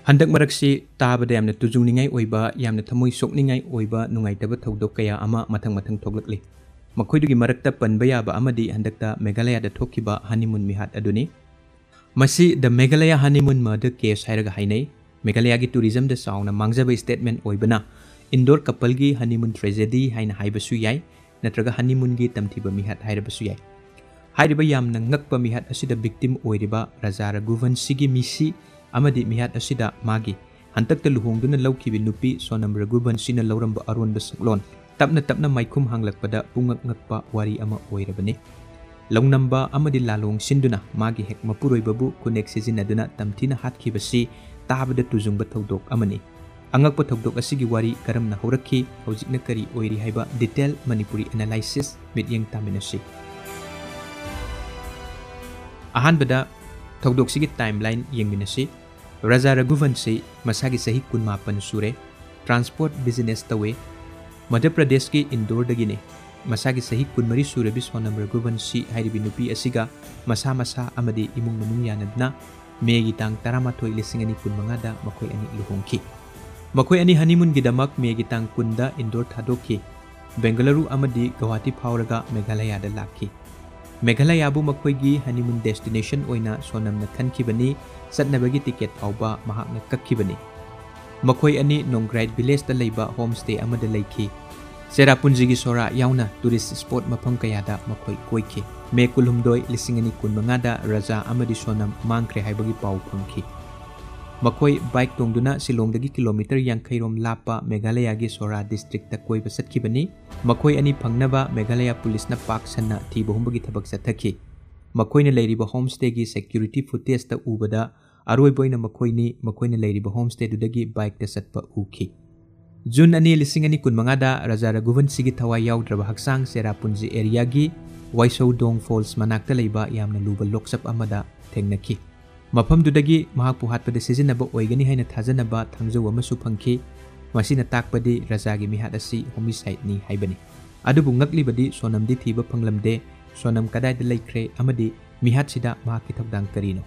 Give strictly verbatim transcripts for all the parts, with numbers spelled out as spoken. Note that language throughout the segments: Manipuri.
ꯍꯟꯗꯛ ꯃꯔꯛꯁꯤ ꯇꯥꯕꯗ ꯌꯥꯝꯅ ꯇꯨꯖꯨꯡꯅꯤꯡꯉꯥꯏ ꯑꯣꯏꯕ, ꯌꯥꯝꯅ ꯊꯃꯣꯏ ꯁꯣꯛꯅꯤꯡꯉꯥꯏ ꯑꯣꯏꯕ ꯅꯨꯡꯉꯥꯏꯇꯕ ꯊꯧꯗꯣꯛ ꯀꯌꯥ ꯑꯃ ꯃꯊꯪ ꯃꯊꯪ ꯊꯣꯛꯂꯛꯂꯤ꯫ ꯃꯈꯣꯏꯗꯨꯒꯤ ꯃꯔꯛꯇ ꯄꯟꯕ ꯌꯥꯕ ꯑꯃꯗꯤ ꯍꯟꯗꯛꯇ ꯃꯦꯘꯥꯂꯌꯥꯗ ꯊꯣꯛꯈꯤꯕ honeymoon ꯃꯤꯍꯥꯠ ꯑꯗꯨꯅꯤ꯫ ꯃꯁꯤ The Meghalaya Honeymoon Murder Case ꯍꯥꯏꯔꯒ ꯍꯥꯏꯅꯩ꯫ ꯃꯦꯘꯥꯂꯌꯥꯒꯤ tourism ꯗ ꯆꯥꯎꯅ ꯃꯥꯡꯖꯕ statement ꯑꯣꯏꯕꯅ Indore couple ꯒꯤ honeymoon tragedy ꯍꯥꯏꯅ ꯍꯥꯏꯕꯁꯨ ꯌꯥꯏ, ꯅꯠꯇ꯭ꯔꯒ honeymoon ꯒꯤ ꯇꯝꯊꯤꯕ ꯃꯤꯍꯥꯠ ꯍꯥꯏꯔꯕꯁꯨ ꯌꯥꯏ꯫ ꯍꯥꯏꯔꯤꯕ ꯌꯥꯝꯅ ꯉꯛꯄ ꯃꯤꯍꯥꯠ ꯑꯁꯤꯗ victim ꯑꯣꯏꯔꯤꯕ ꯔꯥꯖꯥ ꯔꯘꯨꯚꯟꯁꯤꯒꯤ ꯃꯤꯁꯤ ꯑꯃꯗꯤ ꯃꯤꯍꯥꯠ ꯑꯁꯤꯗ ꯃꯥꯒꯤ ꯍꯟꯇꯛꯇ ꯂꯨꯍꯣꯡꯗꯨꯅ ꯂꯧꯈꯤꯕ ꯅꯨꯄꯤ ꯁꯣꯅꯝ ꯔꯘꯨꯚꯟꯁꯤꯅ ꯂꯧꯔꯝꯕ ꯑꯔꯣꯟꯕ ꯁꯛꯂꯣꯟ ꯇꯞꯅ ꯇꯞꯅ ꯃꯥꯏꯈꯨꯝ ꯍꯥꯡꯂꯛꯄꯗ ꯄꯨꯡꯉꯛ ꯉꯛꯄ ꯋꯥꯔꯤ ꯑꯃ ꯑꯣꯏꯔꯕꯅꯤ꯫ ꯂꯧꯅꯝꯕ ꯑꯃꯗꯤ ꯂꯥꯂꯣꯡ ꯁꯤꯟꯗꯨꯅ ꯃꯥꯒꯤ ꯍꯦꯛ ꯃꯄꯨꯔꯣꯏꯕꯕꯨ ꯈꯨꯅꯦꯛ ꯁꯤꯖꯤꯟꯅꯗꯨꯅ ꯇꯝꯊꯤꯅ ꯍꯥꯠꯈꯤꯕꯁꯤ ꯇꯥꯕꯗ ꯇꯨꯖꯨꯡꯕ ꯊꯧꯗꯣꯛ ꯑꯃꯅꯤ꯫ ꯑꯉꯛꯄ ꯊꯧꯗꯣꯛ ꯑꯁꯤꯒꯤ ꯋꯥꯔꯤ ꯀꯔꯝꯅ ꯍꯧꯔꯛꯈꯤ, ꯍꯧꯖꯤꯛꯅ ꯀꯔꯤ ꯑꯣꯏꯔꯤ ꯍꯥꯏꯕ detail Manipuri analysis ꯃꯤꯠꯌꯦꯡ ꯇꯥꯃꯤꯟꯅꯁꯤ꯫ ꯑꯍꯥꯟꯕꯗ ꯊꯧꯗꯣꯛꯁꯤꯒꯤ timeline ꯌꯦꯡꯃꯤꯟꯅꯁꯤ꯫ ꯔꯥꯖꯥ ꯔꯘꯨꯚꯟꯁꯤ ꯃꯁꯥꯒꯤ ꯆꯍꯤ ꯀꯨꯟꯃꯥꯄꯟ ꯁꯨꯔꯦ, transport business ꯇꯧꯏ꯫ ꯃꯙ꯭ꯌ ꯄ꯭ꯔꯗꯦꯁꯀꯤ ꯏꯟꯗꯣꯔꯗꯒꯤꯅꯤ꯫ ꯃꯁꯥꯒꯤ ꯆꯍꯤ ꯀꯨꯟꯃꯔꯤ ꯁꯨꯔꯕꯤ ꯁꯣꯅꯝ ꯔꯘꯨꯚꯟꯁꯤ ꯍꯥꯏꯔꯤꯕꯤ ꯅꯨꯄꯤ ꯑꯁꯤꯒ ꯃꯁꯥ ꯃꯁꯥ ꯑꯃꯗꯤ ꯏꯃꯨꯡ ꯃꯅꯨꯡ ꯌꯥꯅꯗꯨꯅ ꯃꯦꯒꯤ ꯇꯥꯡ ꯇꯔꯥꯃꯥꯊꯣꯏ, ꯂꯤꯁꯤꯡ ꯑꯅꯤ ꯀꯨꯟꯃꯉꯥꯗ ꯃꯈꯣꯏ ꯑꯅꯤ ꯂꯨꯍꯣꯡꯈꯤ꯫ ꯃꯈꯣꯏ ꯑꯅꯤ honeymoon ꯒꯤꯗꯃꯛ ꯃꯦꯒꯤ ꯇꯥꯡ ꯀꯨꯟꯗ ꯏꯟꯗꯣꯔ ꯊꯥꯗꯣꯛꯈꯤ꯫ ꯕꯦꯡꯒꯂꯨꯔꯨ ꯑꯃꯗꯤ ꯒꯧꯍꯥꯇꯤ ꯐꯥꯎꯔꯒ ꯃꯦꯘꯥꯂꯌꯥꯗ ꯂꯥꯛꯈꯤ꯫ ꯃꯦꯘꯥꯂꯌꯥꯕꯨ ꯃꯈꯣꯏꯒꯤ honeymoon destination ꯑꯣꯏꯅ ꯁꯣꯅꯝꯅ ꯈꯟꯈꯤꯕꯅꯤ꯫ ꯆꯠꯅꯕꯒꯤ ticket ꯐꯥꯎꯕ ꯃꯍꯥꯛꯅ ꯀꯛꯈꯤꯕꯅꯤ꯫ ꯃꯈꯣꯏ ꯑꯅꯤ ꯅꯣꯡꯒ꯭ꯔꯥꯏꯠ village ꯇ ꯂꯩꯕ home stay ꯑꯃꯗ ꯂꯩꯈꯤ꯫ ꯆꯦꯔꯥꯄꯨꯟꯖꯤꯒꯤ ꯁꯣꯔꯥ ꯌꯥꯎꯅ tourist spot ꯃꯐꯝ ꯀꯌꯥꯗ ꯃꯈꯣꯏ ꯀꯣꯏꯈꯤ꯫ ꯃꯦ ꯀꯨꯟꯍꯨꯝꯗꯣꯏ, ꯂꯤꯁꯤꯡ ꯑꯅꯤ ꯀꯨꯟꯃꯉꯥꯗ ꯔꯥꯖꯥ ꯑꯃꯗꯤ ꯁꯣꯅꯝ ꯃꯥꯡꯈ꯭ꯔꯦ ꯍꯥꯏꯕꯒꯤ ꯄꯥꯎ ꯐꯪꯈꯤ꯫ ꯃꯈꯣꯏ bike ꯇꯣꯡꯗꯨꯅ ꯁꯤꯂꯣꯡꯗꯒꯤ kilometre ꯌꯥꯡꯈꯩ ꯔꯣꯝ ꯂꯥꯞꯄ ꯃꯦꯘꯥꯂꯌꯥꯒꯤ ꯁꯣꯔꯥ district ꯇ ꯀꯣꯏꯕ ꯆꯠꯈꯤꯕꯅꯤ꯫ ꯃꯈꯣꯏ ꯑꯅꯤ ꯐꯪꯅꯕ ꯃꯦꯘꯥꯂꯌꯥ ꯄꯨꯂꯤꯁꯅ ꯄꯥꯛ ꯁꯟꯅ ꯊꯤꯕ ꯍꯨꯝꯕꯒꯤ ꯊꯕꯛ ꯆꯠꯊꯈꯤ꯫ ꯃꯈꯣꯏꯅ ꯂꯩꯔꯤꯕ home stay ꯒꯤ security footage ꯇ ꯎꯕꯗ ꯑꯔꯣꯏꯕ ꯑꯣꯏꯅ ꯃꯈꯣꯏꯅꯤ ꯃꯈꯣꯏꯅ ꯂꯩꯔꯤꯕ home stay ꯗꯨꯗꯒꯤ bike ꯇ ꯆꯠꯄ ꯎꯈꯤ꯫ ꯖꯨꯟ ꯑꯅꯤ, ꯂꯤꯁꯤꯡ ꯑꯅꯤ ꯀꯨꯟꯃꯉꯥꯗ ꯔꯥꯖꯥ ꯔꯘꯨꯚꯟꯁꯤꯒꯤ ꯊꯋꯥꯏ ꯌꯥꯎꯗ꯭ꯔꯕ ꯍꯛꯆꯥꯡ ꯆꯦꯔꯥꯄꯨꯟꯖꯤ area ꯒꯤ ꯋꯥꯏꯁꯧꯗꯣꯡ falls ꯃꯅꯥꯛꯇ ꯂꯩꯕ ꯌꯥꯝꯅ ꯂꯨꯕ ꯂꯣꯛꯆꯞ ꯑꯃꯗ ꯊꯦꯡꯅꯈꯤ꯫ ꯃꯐꯝꯗꯨꯗꯒꯤ ꯃꯍꯥꯛꯄꯨ ꯍꯥꯠꯄꯗ ꯁꯤꯖꯤꯟꯅꯕ ꯑꯣꯏꯒꯅꯤ ꯍꯥꯏꯅ ꯊꯥꯖꯅꯕ ꯊꯥꯡꯖꯧ ꯑꯃꯁꯨ ꯐꯪꯈꯤ꯫ ꯃꯁꯤꯅ ꯇꯥꯛꯄꯗꯤ ꯔꯥꯖꯥꯒꯤ ꯃꯤꯍꯥꯠ ꯑꯁꯤ homicide ꯅꯤ ꯍꯥꯏꯕꯅꯤ꯫ ꯑꯗꯨꯕꯨ ꯉꯛꯂꯤꯕꯗꯤ ꯁꯣꯅꯝꯗꯤ ꯊꯤꯕ ꯐꯪꯂꯝꯗꯦ꯫ ꯁꯣꯅꯝ ꯀꯗꯥꯏꯗ ꯂꯩꯈ꯭ꯔꯦ ꯑꯃꯗꯤ ꯃꯤꯍꯥꯠꯁꯤꯗ ꯃꯍꯥꯛꯀꯤ ꯊꯧꯗꯥꯡ ꯀꯔꯤꯅꯣ?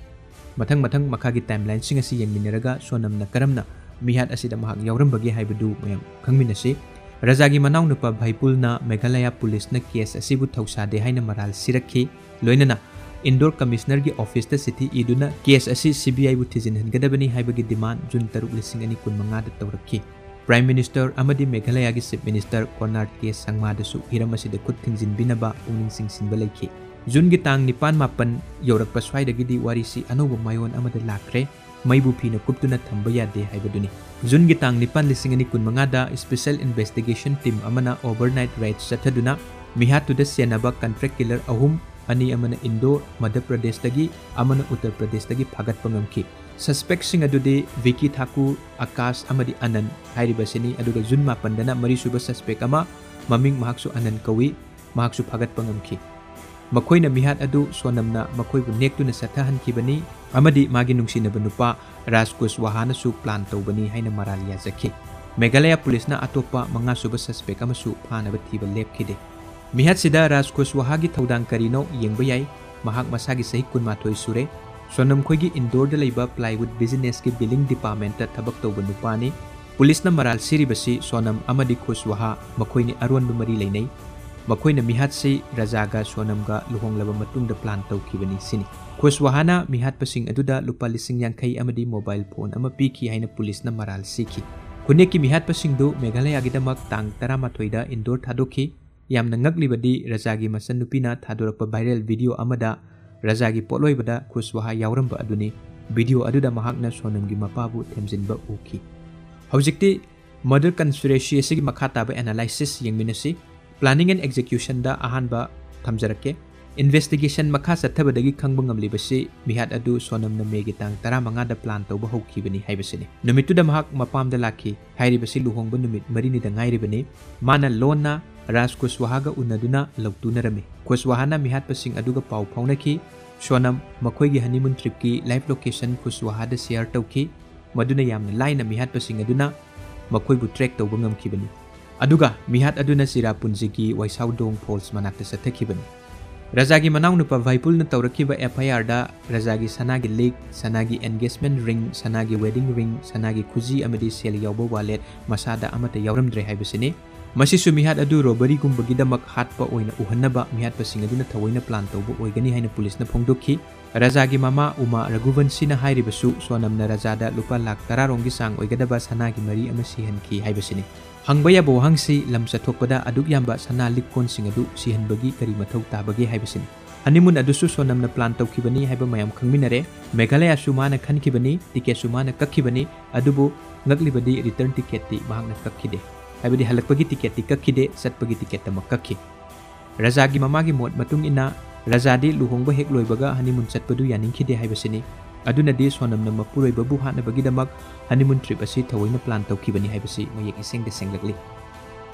ꯃꯊꯪ ꯃꯊꯪ ꯃꯈꯥꯒꯤ ꯇꯥꯏꯝꯂꯥꯏꯟꯁꯤꯡ ꯑꯁꯤ ꯌꯦꯡꯃꯤꯟꯅꯔꯒ ꯁꯣꯅꯝꯅ ꯀꯔꯝꯅ ꯃꯤꯍꯥꯠ ꯑꯁꯤꯗ ꯃꯍꯥꯛ ꯌꯥꯎꯔꯝꯕꯒꯦ ꯍꯥꯏꯕꯗꯨ ꯃꯌꯥꯝ ꯈꯪꯃꯤꯟꯅꯁꯤ꯫ ꯔꯖꯥꯒꯤ ꯃꯅꯥꯎꯅꯨꯄꯥ ꯚꯥꯏꯄꯨꯜꯅ ꯃꯦꯘꯥꯂꯌꯥ ꯄꯨꯂꯤꯁꯅ ꯀꯦꯁ ꯑꯁꯤꯕꯨ ꯊꯧꯁꯥꯗꯦ ꯍꯥꯏꯅ ꯃꯔꯥꯜ ꯁꯤꯔꯛꯈꯤ꯫ ꯂꯣꯏꯅꯅ ꯏꯟꯗꯣꯔ ꯀꯃꯤꯁꯅꯔꯒꯤ ꯑꯣꯐꯤꯁꯇ ꯆꯤꯊꯤ ꯏꯗꯨꯅ ꯀꯦꯁ ꯑꯁꯤ ꯁꯤ ꯕꯤ ꯑꯥꯏꯕꯨ ꯊꯤꯖꯤꯟꯍꯟꯒꯗꯕꯅꯤ ꯍꯥꯏꯕꯒꯤ ꯗꯤꯃꯥꯟ ꯖꯨꯟ ꯇꯔꯨꯛ, ꯂꯤꯁꯤꯡ ꯑꯅꯤ ꯀꯨꯟꯃꯉꯥꯗ ꯇꯧꯔꯛꯈꯤ꯫ ꯄ꯭ꯔꯥꯏꯝ ꯃꯤꯅꯤꯁꯇꯔ ꯑꯃꯗꯤ ꯃꯦꯘꯥꯂꯌꯥꯒꯤ ꯆꯤꯐ ꯃꯤꯅꯤꯁꯇꯔ ꯀꯣꯅꯥꯔꯗ ꯀꯦ ꯁꯪꯃꯥꯗꯁꯨ ꯍꯤꯔꯝ ꯑꯁꯤꯗ ꯈꯨꯠ ꯊꯤꯡꯖꯤꯟꯕꯤꯅꯕ ꯄꯨꯛꯅꯤꯡ ꯆꯤꯡꯁꯤꯟꯕ ꯂꯩꯈꯤ꯫ ꯖꯨꯟꯒꯤ ꯇꯥꯡ ꯅꯤꯄꯥꯟ ꯃꯥꯄꯟ ꯌꯧꯔꯛꯄ ꯁ꯭ꯋꯥꯏꯗꯒꯤꯗꯤ ꯋꯥꯔꯤꯁꯤ ꯑꯅꯧꯕ ꯃꯥꯏꯑꯣꯟ ꯑꯃꯗ ꯂꯥꯛꯈ꯭ꯔꯦ꯫ ꯃꯩꯕꯨ ꯐꯤꯅ ꯀꯨꯞꯇꯨꯅ ꯊꯝꯕ ꯌꯥꯗꯦ ꯍꯥꯏꯕꯗꯨꯅꯤ꯫ ꯖꯨꯟꯒꯤ ꯇꯥꯡ ꯅꯤꯄꯥꯟ, ꯂꯤꯁꯤꯡ ꯑꯅꯤ ꯀꯨꯟꯃꯉꯥꯗ ꯏꯁꯄꯤꯁꯦꯜ ꯏꯟꯚꯦꯁꯇꯤꯒꯦꯁꯟ ꯇꯤꯝ ꯑꯃꯅ ꯑꯣꯚꯔꯅꯥꯏꯠ ꯔꯦꯗ ꯆꯠꯊꯗꯨꯅ ꯃꯤꯍꯥꯠꯇꯨꯗ ꯁꯦꯟꯅꯕ ꯀꯟꯇ꯭ꯔꯦꯛ ꯀꯤꯂꯔ ꯑꯍꯨꯝ, ꯑꯅꯤ ꯑꯃꯅ ꯏꯟꯗꯣꯔ, ꯃꯙ꯭ꯌ ꯄ꯭ꯔꯗꯦꯁꯇꯒꯤ, ꯑꯃꯅ ꯎꯠꯇꯔ ꯄ꯭ꯔꯗꯦꯁꯇꯒꯤ ꯐꯥꯒꯠꯄ ꯉꯝꯈꯤ꯫ ꯁꯁꯄꯦꯛꯁꯤꯡ ꯑꯗꯨꯗꯤ ꯚꯤꯀꯤ ꯊꯥꯀꯨꯔ, ꯑꯀꯥꯁ ꯑꯃꯗꯤ ꯑꯅꯟ ꯍꯥꯏꯔꯤꯕꯁꯤꯅꯤ꯫ ꯑꯗꯨꯒ ꯖꯨꯟ ꯃꯥꯄꯟꯗꯅ ꯃꯔꯤꯁꯨꯕ ꯁꯁꯄꯦꯛ ꯑꯃ, ꯃꯃꯤꯡ ꯃꯍꯥꯛꯁꯨ ꯑꯅꯟ ꯀꯧꯏ, ꯃꯍꯥꯛꯁꯨ ꯐꯥꯒꯠꯄ ꯉꯝꯈꯤ꯫ ꯃꯈꯣꯏꯅ ꯃꯤꯍꯥꯠ ꯑꯗꯨ ꯁꯣꯅꯝꯅ ꯃꯈꯣꯏꯕꯨ ꯅꯦꯛꯇꯨꯅ ꯆꯠꯊꯍꯟꯈꯤꯕꯅꯤ ꯑꯃꯗꯤ ꯃꯥꯒꯤ ꯅꯨꯡꯁꯤꯅꯕ ꯅꯨꯄꯥ ꯔꯥꯖ ꯀꯨꯁꯋꯥꯍꯥꯅꯁꯨ ꯄ꯭ꯂꯥꯟ ꯇꯧꯕꯅꯤ ꯍꯥꯏꯅ ꯃꯔꯥꯜ ꯌꯥꯖꯈꯤ꯫ ꯃꯦꯘꯥꯂꯌꯥ ꯄꯨꯂꯤꯁꯅ ꯑꯇꯣꯞꯄ ꯃꯉꯥꯁꯨꯕ ꯁꯁꯄꯦꯛ ꯑꯃꯁꯨ ꯐꯥꯅꯕ ꯊꯤꯕ ꯂꯦꯞꯈꯤꯗꯦ꯫ ꯃꯤꯍꯥꯠꯁꯤꯗ ꯔꯥꯖ ꯀꯨꯁꯋꯥꯍꯥꯒꯤ ꯊꯧꯗꯥꯡ ꯀꯔꯤꯅꯣ ꯌꯦꯡꯕ ꯌꯥꯏ꯫ ꯃꯍꯥꯛ ꯃꯁꯥꯒꯤ ꯆꯍꯤ ꯀꯨꯟꯃꯥꯊꯣꯏ ꯁꯨꯔꯦ꯫ ꯁꯣꯅꯝ ꯈꯣꯏꯒꯤ ꯏꯟꯗꯣꯔꯗ ꯂꯩꯕ ꯄ꯭ꯂꯥꯏꯋꯨꯗ ꯕꯤꯖꯤꯅꯦꯁꯀꯤ ꯕꯤꯂꯤꯡ ꯗꯤꯄꯥꯔꯠꯃꯦꯟꯠꯇ ꯊꯕꯛ ꯇꯧꯕ ꯅꯨꯄꯥꯅꯤ꯫ ꯄꯨꯂꯤꯁꯅ ꯃꯔꯥꯜ ꯁꯤꯔꯤꯕꯁꯤ ꯁꯣꯅꯝ ꯑꯃꯗꯤ ꯈꯨꯁꯋꯥꯍꯥ ꯃꯈꯣꯏꯅꯤ ꯑꯔꯣꯟꯕ ꯃꯔꯤ ꯂꯩꯅꯩ꯫ ꯃꯈꯣꯏꯅ ꯃꯤꯍꯥꯠꯁꯤ ꯔꯖꯥꯒ ꯁꯣꯅꯝꯒ ꯂꯨꯍꯣꯡꯂꯕ ꯃꯇꯨꯡꯗ ꯄ꯭ꯂꯥꯟ ꯇꯧꯈꯤꯕꯅꯤ ꯁꯤꯅꯤ꯫ ꯈꯨꯁꯋꯥꯍꯥꯅ ꯃꯤꯍꯥꯠꯄꯁꯤꯡ ꯑꯗꯨꯗ ꯂꯨꯄꯥ ꯂꯤꯁꯤꯡ ꯌꯥꯡꯈꯩ ꯑꯃꯗꯤ ꯃꯣꯕꯥꯏꯜ ꯐꯣꯟ ꯑꯃ ꯄꯤꯈꯤ ꯍꯥꯏꯅ ꯄꯨꯂꯤꯁꯅ ꯃꯔꯥꯜ ꯁꯤꯈꯤ꯫ ꯈꯨꯟꯌꯦꯛꯀꯤ ꯃꯤꯍꯥꯠꯄꯁꯤꯡꯗꯨ ꯃꯦꯘꯥꯂꯌꯥꯒꯤꯗꯃꯛ ꯇꯥꯡ ꯇꯔꯥꯃꯥꯊꯣꯏꯗ ꯏꯟꯗꯣꯔ ꯊꯥꯗꯣꯛꯈꯤ꯫ ꯌꯥꯝꯅ ꯉꯛꯂꯤꯕꯗꯤ ꯔꯖꯥꯒꯤ ꯃꯆꯟꯅꯨꯄꯤꯅ ꯊꯥꯗꯣꯔꯛꯄ ꯚꯥꯏꯔꯦꯜ ꯚꯤꯗꯤꯑꯣ ꯑꯃꯗ ꯔꯖꯥꯒꯤ ꯄꯣꯠꯂꯣꯏꯕꯗ ꯈꯨꯁꯋꯥꯍꯥ ꯌꯥꯎꯔꯝꯕ ꯑꯗꯨꯅꯤ꯫ ꯚꯤꯗꯤꯑꯣ ꯑꯗꯨꯗ ꯃꯍꯥꯛꯅ ꯁꯣꯅꯝꯒꯤ ꯃꯄꯥꯕꯨ ꯊꯦꯝꯖꯤꯟꯕ ꯎꯈꯤ꯫ ꯍꯧꯖꯤꯛꯇꯤ ꯃꯔꯗꯔ ꯀꯟꯁꯄꯤꯔꯦꯁꯤ ꯑꯁꯤꯒꯤ ꯃꯈꯥ ꯇꯥꯕ ꯑꯦꯅꯥꯂꯥꯏꯁꯤꯁ ꯌꯦꯡꯃꯤꯟꯅꯁꯤ꯫ ꯄ꯭ꯂꯥꯅꯤꯡ ꯑꯦꯟ ꯑꯦꯛꯖꯤꯀ꯭ꯌꯨꯁꯟꯗ ꯑꯍꯥꯟꯕ ꯊꯝꯖꯔꯛꯀꯦ꯫ ꯏꯟꯚꯦꯁꯇꯤꯒꯦꯁꯟ ꯃꯈꯥ ꯆꯠꯊꯕꯗꯒꯤ ꯈꯪꯕ ꯉꯝꯂꯤꯕꯁꯤ ꯃꯤꯍꯥꯠ ꯑꯗꯨ ꯁꯣꯅꯝꯅ ꯃꯦꯒꯤ ꯇꯥꯡ ꯇꯔꯥꯃꯉꯥꯗ ꯄ꯭ꯂꯥꯟ ꯇꯧꯕ ꯍꯧꯈꯤꯕꯅꯤ ꯍꯥꯏꯕꯁꯤꯅꯤ꯫ ꯅꯨꯃꯤꯠꯇꯨꯗ ꯃꯍꯥꯛ ꯃꯄꯥꯝꯗ ꯂꯥꯛꯈꯤ꯫ ꯍꯥꯏꯔꯤꯕꯁꯤ ꯂꯨꯍꯣꯡꯕ ꯅꯨꯃꯤꯠ ꯃꯔꯤꯅꯤꯗ ꯉꯥꯏꯔꯤꯕꯅꯤ꯫ ꯃꯥꯅ ꯂꯣꯟꯅ ꯔꯥꯖ ꯀꯨꯁꯋꯥꯍꯥꯒ ꯎꯅꯗꯨꯅ ꯂꯧꯇꯨꯅꯔꯝꯃꯤ꯫ ꯀꯨꯁꯋꯥꯍꯥꯅ ꯃꯤꯍꯥꯠꯄꯁꯤꯡ ꯑꯗꯨꯒ ꯄꯥꯎ ꯐꯥꯎꯅꯈꯤ꯫ ꯁꯣꯅꯝ ꯃꯈꯣꯏꯒꯤ ꯍꯅꯤꯃꯨꯟ ꯇ꯭ꯔꯤꯞꯀꯤ ꯂꯥꯏꯐ ꯂꯣꯀꯦꯁꯟ ꯀꯨꯁꯋꯥꯍꯥꯗ ꯁꯦꯌꯔ ꯇꯧꯈꯤ꯫ ꯃꯗꯨꯅ ꯌꯥꯝꯅ ꯂꯥꯏꯅ ꯃꯤꯍꯥꯠꯄꯁꯤꯡ ꯑꯗꯨꯅ ꯃꯈꯣꯏꯕꯨ ꯇ꯭ꯔꯦꯛ ꯇꯧꯕ ꯉꯝꯈꯤꯕꯅꯤ꯫ ꯑꯗꯨꯒ ꯃꯤꯍꯥꯠ ꯑꯗꯨꯅ ꯆꯤꯔꯥꯄꯨꯟꯖꯤꯒꯤ ꯋꯥꯏꯁꯥꯎꯗꯣꯡ ꯐꯣꯜꯁ ꯃꯅꯥꯛꯇ ꯆꯠꯊꯈꯤꯕꯅꯤ꯫ ꯔꯖꯥꯒꯤ ꯃꯅꯥꯎꯅꯨꯄꯥ ꯚꯥꯏꯄꯨꯜꯅ ꯇꯧꯔꯛꯈꯤꯕ F I Rꯗ ꯔꯖꯥꯒꯤ ꯁꯅꯥꯒꯤ ꯂꯤꯛ, ꯁꯅꯥꯒꯤ engagement ring, ꯁꯅꯥꯒꯤ wedding ring, ꯁꯅꯥꯒꯤ ꯈꯨꯖꯤ ꯑꯃꯗꯤ ꯁꯦꯜ ꯌꯥꯎꯕ wallet ꯃꯁꯥꯗ ꯑꯃꯠꯇ ꯌꯥꯎꯔꯝꯗ꯭ꯔꯦ ꯍꯥꯏꯕꯁꯤꯅꯤ꯫ ꯃꯁꯤꯁꯨ ꯃꯤꯍꯥꯠ ꯑꯗꯨ robberyꯒꯨꯝꯕꯒꯤꯗꯃꯛ ꯍꯥꯠꯄ ꯑꯣꯏꯅ ꯎꯍꯟꯅꯕ ꯃꯤꯍꯥꯠꯄꯁꯤꯡ ꯑꯗꯨꯅ ꯊꯑꯣꯏꯅ plan ꯇꯧꯕ ꯑꯣꯏꯒꯅꯤ ꯍꯥꯏꯅ ꯄꯨꯂꯤꯁꯅ ꯐꯣꯡꯗꯣꯛꯈꯤ꯫ ꯔꯖꯥꯒꯤ ꯃꯃꯥ ꯎꯃꯥ ꯔꯘꯨꯕꯟꯁꯤꯅ ꯍꯥꯏꯔꯤꯕꯁꯨ ꯁꯣꯅꯝꯅ ꯔꯖꯥꯗ ꯂꯨꯄꯥ ꯂꯥꯈ ꯇꯔꯥ ꯔꯣꯝꯒꯤ ꯆꯥꯡ ꯑꯣꯏꯒꯗꯕ ꯁꯅꯥꯒꯤ ꯃꯔꯤ ꯑꯃ ꯁꯤꯍꯟꯈꯤ ꯍꯥꯏꯕꯁꯤꯅꯤ꯫ ꯍꯪꯕ ꯌꯥꯕ ꯋꯥꯍꯪꯁꯤ, ꯂꯝ ꯆꯠꯊꯣꯛꯄꯗ ꯑꯗꯨꯛ ꯌꯥꯝꯕ ꯁꯅꯥ ꯂꯤꯛ ꯀꯣꯟꯁꯤꯡ ꯑꯗꯨ ꯁꯤꯍꯟꯕꯒꯤ ꯀꯔꯤ ꯃꯊꯧ ꯇꯥꯕꯒꯦ ꯍꯥꯏꯕꯁꯤꯅꯤ꯫ Honeymoon ꯑꯗꯨꯁꯨ ꯁꯣꯅꯝꯅ plan ꯇꯧꯈꯤꯕꯅꯤ ꯍꯥꯏꯕ ꯃꯌꯥꯝ ꯈꯪꯃꯤꯟꯅꯔꯦ꯫ ꯃꯦꯘꯥꯂꯌꯥꯁꯨ ꯃꯥꯅ ꯈꯟꯈꯤꯕꯅꯤ, ticketꯁꯨ ꯃꯥꯅ ꯀꯛꯈꯤꯕꯅꯤ, ꯑꯗꯨꯕꯨ ꯉꯛꯂꯤꯕꯗꯤ return ticketꯇꯤ ꯃꯍꯥꯛꯅ ꯀꯛꯈꯤꯗꯦ꯫ ꯍꯥꯏꯕꯗꯤ ꯍꯜꯂꯛꯄꯒꯤ ticketꯇꯤ ꯀꯛꯈꯤꯗꯦ, ꯆꯠꯄꯒꯤ ticketꯇꯃꯛ ꯀꯛꯈꯤ꯫ ꯔꯖꯥꯒꯤ ꯃꯃꯥꯒꯤ ꯃꯣꯠ ꯃꯇꯨꯡ ꯏꯟꯅ, ꯔꯖꯥꯗꯤ ꯂꯨꯍꯣꯡꯕ ꯍꯦꯛ ꯂꯣꯏꯕꯒ honeymoon ꯆꯠꯄꯗꯨ ꯌꯥꯅꯤꯡꯈꯤꯗꯦ ꯍꯥꯏꯕꯁꯤꯅꯤ꯫ ꯑꯗꯨꯅꯗꯤ ꯁꯣꯅꯝꯅ ꯃꯄꯨꯔꯣꯏꯕꯕꯨ ꯍꯥꯠꯅꯕꯒꯤꯗꯃꯛ honeymoon trip ꯑꯁꯤ ꯊꯑꯣꯏꯅ plan ꯇꯧꯈꯤꯕꯅꯤ ꯍꯥꯏꯕꯁꯤ ꯃꯌꯦꯛ ꯏꯁꯦꯡꯗ ꯁꯦꯡꯂꯛꯂꯤ꯫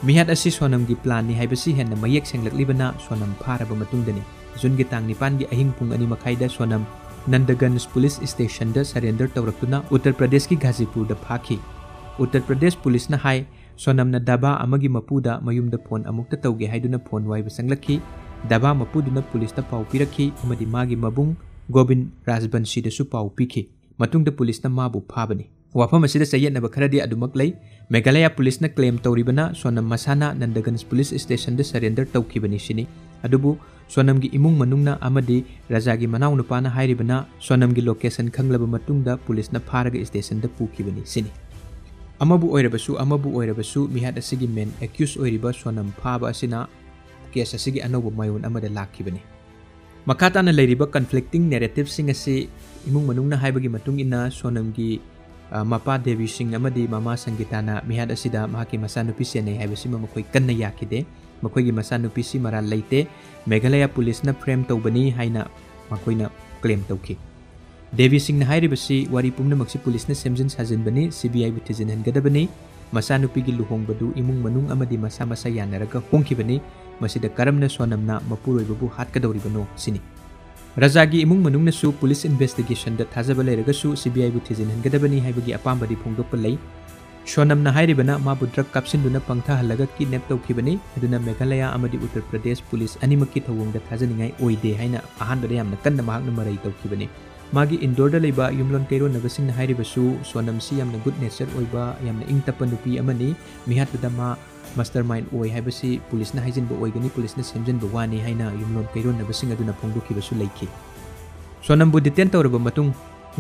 ꯃꯤꯍꯥꯠ ꯑꯁꯤ ꯁꯣꯅꯝꯒꯤ planꯅꯤ ꯍꯥꯏꯕꯁꯤ ꯍꯦꯟꯅ ꯃꯌꯦꯛ ꯁꯦꯡꯂꯛꯂꯤꯕꯅ ꯁꯣꯅꯝ ꯐꯥꯔꯕ ꯃꯇꯨꯡꯗꯅꯤ꯫ ꯖꯨꯟꯒꯤ ꯇꯥꯡ ꯅꯤꯄꯥꯟꯒꯤ ꯑꯍꯤꯡ ꯄꯨꯡ ꯑꯅꯤ ꯃꯈꯥꯏꯗ ꯁꯣꯅꯝ ꯅꯟꯗꯒꯟꯖ ꯄꯨꯂꯤꯁ ꯁ꯭ꯇꯦꯁꯟꯗ surrender ꯇꯧꯔꯛꯇꯨꯅ ꯎꯠꯇꯔ ꯄ꯭ꯔꯗꯦꯁꯀꯤ ꯘꯥꯖꯤꯄꯨꯔꯗ ꯐꯥꯈꯤ꯫ ꯎꯠꯇꯔ ꯄ꯭ꯔꯗꯦꯁ ꯄꯨꯂꯤꯁꯅ ꯍꯥꯏ, ꯁꯣꯅꯝꯅ ꯗꯥꯕꯥ ꯑꯃꯒꯤ ꯃꯄꯨꯗ ꯃꯌꯨꯝꯗ ꯐꯣꯟ ꯑꯃꯨꯛꯇ ꯇꯧꯒꯦ ꯍꯥꯏꯗꯨꯅ ꯐꯣꯟ ꯋꯥꯏꯕ ꯆꯪꯂꯛꯈꯤ꯫ ꯗꯥꯕꯥ ꯃꯄꯨꯗꯨꯅ ꯄꯨꯂꯤꯁꯇ ꯄꯥꯎ ꯄꯤꯔꯛꯈꯤ ꯑꯃꯗꯤ ꯃꯥꯒꯤ ꯃꯕꯨꯡ ꯒꯣꯕꯤꯟ ꯔꯥꯖꯕꯟꯁꯤꯗꯁꯨ ꯄꯥꯎ ꯄꯤꯈꯤ꯫ ꯃꯇꯨꯡꯗ ꯄꯨꯂꯤꯁꯅ ꯃꯥꯕꯨ ꯐꯥꯕꯅꯤ꯫ ꯋꯥꯐꯝ ꯑꯁꯤꯗ ꯆꯌꯦꯠꯅꯕ ꯈꯔꯗꯤ ꯑꯗꯨꯃꯛ ꯂꯩ꯫ ꯃꯦꯘꯥꯂꯌꯥ ꯄꯨꯂꯤꯁꯅ claim ꯇꯧꯔꯤꯕꯅ ꯁꯣꯅꯝ ꯃꯁꯥꯅ ꯅꯟꯗꯒꯟꯖ ꯄꯨꯂꯤꯁ ꯁ꯭ꯇꯦꯁꯟꯗ surrender ꯇꯧꯈꯤꯕꯅꯤ ꯁꯤꯅꯤ꯫ ꯑꯗꯨꯕꯨ ꯁꯣꯅꯝꯒꯤ ꯏꯃꯨꯡ ꯃꯅꯨꯡꯅ ꯑꯃꯗꯤ ꯔꯖꯥꯒꯤ ꯃꯅꯥꯎꯅꯨꯄꯥꯅ ꯍꯥꯏꯔꯤꯕꯅ ꯁꯣꯅꯝꯒꯤ location ꯈꯪꯂꯕ ꯃꯇꯨꯡꯗ ꯄꯨꯂꯤꯁꯅ ꯐꯥꯔꯒ ꯁ꯭ꯇꯦꯁꯟꯗ ꯄꯨꯈꯤꯕꯅꯤ ꯁꯤꯅꯤ꯫ ꯑꯃꯕꯨ ꯑꯣꯏꯔꯕꯁꯨ, ꯑꯃꯕꯨ ꯑꯣꯏꯔꯕꯁꯨ, ꯃꯤꯍꯥꯠ ꯑꯁꯤꯒꯤ main accused ꯑꯣꯏꯔꯤꯕ ꯁꯣꯅꯝ ꯐꯥꯕ ꯑꯁꯤꯅ case ꯑꯁꯤꯒꯤ ꯑꯅꯧꯕ ꯃꯌꯣꯟ ꯑꯃꯗ ꯂꯥꯛꯈꯤꯕꯅꯤ꯫ ꯃꯈꯥ ꯇꯥꯅ ꯂꯩꯔꯤꯕ conflicting narrativeꯁꯤꯡ ꯑꯁꯤ ꯏꯃꯨꯡ ꯃꯅꯨꯡꯅ ꯍꯥꯏꯕꯒꯤ ꯃꯇꯨꯡ ꯏꯟꯅ ꯁꯣꯅꯝꯒꯤ, ꯑ, ꯃꯄꯥ ꯗꯦꯕꯤ ꯁꯤꯡ ꯑꯃꯗꯤ ꯃꯃꯥ ꯁꯪꯒꯤꯇꯥꯅ ꯃꯤꯍꯥꯠ ꯑꯁꯤꯗ ꯃꯍꯥꯛꯀꯤ ꯃꯆꯥꯅꯨꯄꯤ ꯆꯦꯟꯅꯩ ꯍꯥꯏꯕꯁꯤꯃ ꯃꯈꯣꯏ ꯀꯟꯅ ꯌꯥꯈꯤꯗꯦ꯫ ꯃꯈꯣꯏꯒꯤ ꯃꯆꯥꯅꯨꯄꯤꯁꯤ ꯃꯔꯥꯜ ꯂꯩꯇꯦ꯫ ꯃꯦꯘꯥꯂꯌꯥ ꯄꯨꯂꯤꯁꯅ frame ꯇꯧꯕꯅꯤ ꯍꯥꯏꯅ ꯃꯈꯣꯏꯅ claim ꯇꯧꯈꯤ꯫ ꯗꯦꯕꯤ ꯁꯤꯡꯅ ꯍꯥꯏꯔꯤꯕꯁꯤ ꯋꯥꯔꯤ ꯄꯨꯝꯅꯃꯛꯁꯤ ꯄꯨꯂꯤꯁꯅ ꯁꯦꯝꯖꯤꯟ ꯁꯥꯖꯤꯟꯕꯅꯤ, CBIꯕꯨ ꯊꯤꯖꯤꯟꯍꯟꯒꯗꯕꯅꯤ꯫ ꯃꯆꯥꯅꯨꯄꯤꯒꯤ ꯂꯨꯍꯣꯡꯕꯗꯨ ꯏꯃꯨꯡ ꯃꯅꯨꯡ ꯑꯃꯗꯤ ꯃꯁꯥ ꯃꯁꯥ ꯌꯥꯅꯔꯒ ꯍꯣꯡꯈꯤꯕꯅꯤ꯫ ꯃꯁꯤꯗ ꯀꯔꯝꯅ ꯁꯣꯅꯝꯅ ꯃꯄꯨꯔꯣꯏꯕꯕꯨ ꯍꯥꯠꯀꯗꯧꯔꯤꯕꯅꯣ ꯁꯤꯅꯤ꯫ ꯔꯖꯥꯒꯤ ꯏꯃꯨꯡ ꯃꯅꯨꯡꯅꯁꯨ ꯄꯨꯂꯤꯁ investigationꯗ ꯊꯥꯖꯕ ꯂꯩꯔꯒꯁꯨ CBIꯕꯨ ꯊꯤꯖꯤꯟꯍꯟꯒꯗꯕꯅꯤ ꯍꯥꯏꯕꯒꯤ ꯑꯄꯥꯝꯕꯗꯤ ꯐꯣꯡꯗꯣꯛꯄ ꯂꯩ꯫ ꯁꯣꯅꯝꯅ ꯍꯥꯏꯔꯤꯕꯅ ꯃꯥꯕꯨ drug ꯀꯥꯞꯁꯤꯟꯗꯨꯅ ꯄꯪꯊꯍꯜꯂꯒ kidnap ꯇꯧꯈꯤꯕꯅꯤ꯫ ꯑꯗꯨꯅ ꯃꯦꯘꯥꯂꯌꯥ ꯑꯃꯗꯤ ꯎꯠꯇꯔ ꯄ꯭ꯔꯗꯦꯁ ꯄꯨꯂꯤꯁ ꯑꯅꯤꯃꯛꯀꯤ ꯊꯧꯑꯣꯡꯗ ꯊꯥꯖꯅꯤꯡꯉꯥꯏ ꯑꯣꯏꯗꯦ ꯍꯥꯏꯅ ꯑꯍꯥꯟꯕꯗ ꯌꯥꯝꯅ ꯀꯟꯅ ꯃꯍꯥꯛꯅ ꯃꯔꯩ ꯇꯧꯈꯤꯕꯅꯤ꯫ ꯃꯥꯒꯤ ꯏꯟꯗꯣꯔꯗ ꯂꯩꯕ ꯌꯨꯝꯂꯣꯟ ꯀꯩꯔꯣꯟꯅꯕꯁꯤꯡꯅ ꯍꯥꯏꯔꯤꯕꯁꯨ ꯁꯣꯅꯝꯁꯤ ꯌꯥꯝꯅ good nature ꯑꯣꯏꯕ, ꯌꯥꯝꯅ ꯏꯪ ꯇꯞꯄ ꯅꯨꯄꯤ ꯑꯃꯅꯤ꯫ ꯃꯤꯍꯥꯠꯄꯗ ꯃꯥ mastermind ꯑꯣꯏ ꯍꯥꯏꯕꯁꯤ ꯄꯨꯂꯤꯁꯅ ꯍꯥꯏꯖꯤꯟꯕ ꯑꯣꯏꯒꯅꯤ, ꯄꯨꯂꯤꯁꯅ ꯁꯦꯝꯖꯤꯟꯕ ꯋꯥꯅꯤ ꯍꯥꯏꯅ ꯌꯨꯝꯂꯣꯟ ꯀꯩꯔꯣꯟꯅꯕꯁꯤꯡ ꯑꯗꯨꯅ ꯐꯣꯡꯗꯣꯛꯈꯤꯕꯁꯨ ꯂꯩꯈꯤ꯫ ꯁꯣꯅꯝꯕꯨ detain ꯇꯧꯔꯕ ꯃꯇꯨꯡ